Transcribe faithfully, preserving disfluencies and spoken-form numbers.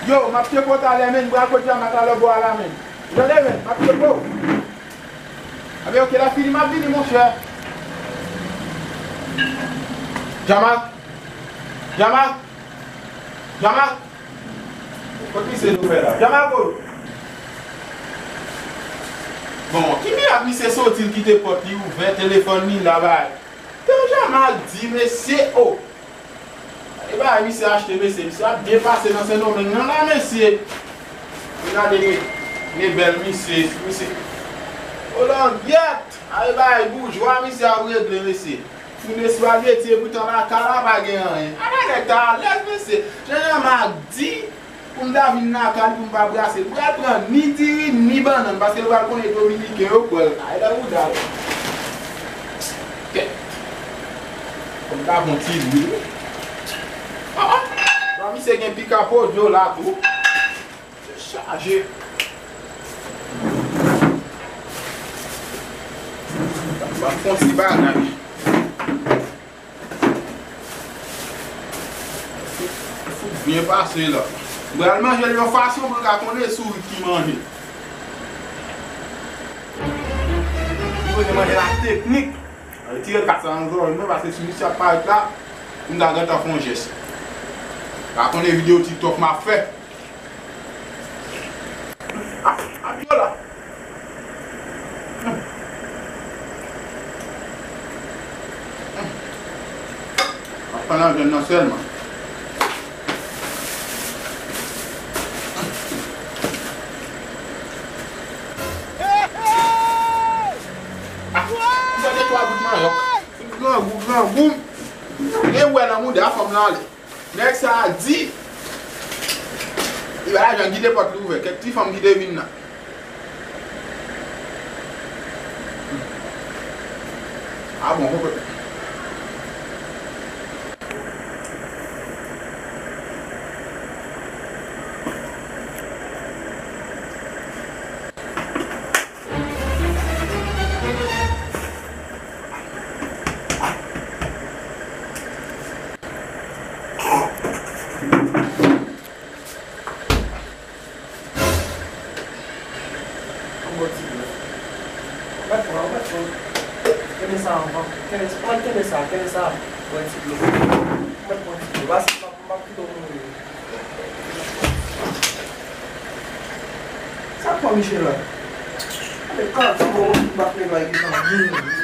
Yo, m ap tchepe w talè, menn, m pral kot Djamak la lòtbò a la, menn. Tande, menn, m ap tchepe w. Anben, oke, lè fini, m ap vini, monchè. Djamak. Djamak. Djamak. Kot misye nou fè la? Djamak, o. Bon, ki mirak misye soti, l kite pòt li ouvè, telefòn li la, bay. Te Djamak di, mesye, o. E bagay misye achte, mesye. Misye ap byen pase nan Sendomeng nan la, mesye. Gade, gen, gen bèl misye, misye. O langyèt! A e bagay boujwa misye ap regle, mesye. Founi espageti, epoutan lakay la pa gen anyen. A bagay ta alèz, mesye. Jan Djamak di, pou m ta vin lakay li pou m pa brase. Li pral pran ni diri, ni bannann, paske li pral konnen Dominiken yo kwè l. A e lè ou dal. Kèt. Fò m ta pran ti lwil. Ah, ah. Bon, misye gen pika podyo la tou. Se chaje. M ap fè yon ti bagay. Fout byen pase la. M pral manje l yon fason pou l ka konnen sourit ki manje. Li manje manje la teknik. Retire kat sa nan zòrèy mwen, paske si misye ap parèt la, m ta gentan fè yon jès. Pa konnen videyo TikTok m ap fè. Ah, ah, yo la. Hmm. Hmm. Ap pran nan vyann nan sèlman. Ah, m tande twa bout manyòk. Grangou, grangou. Gen wè nan mouda fanm nan ale. Nèg sa a di, li pa lajan kite pòt li ouvè, kèk ti fanm ki te vin nan. Ah bon, konprann. Yon bon ti dlo. Ou mèt pran, ou mèt pran. Kenbe sa anvan. Kenbe, ou mèt kenbe sa, kenbe sa. Bwè ti dlo. Ou mèt pran ti dlo. Pase, m p ap, m p ap kite w mouri. Sa k pran Michela? Ale kaka, bon, ou bak le bay ki nan moun.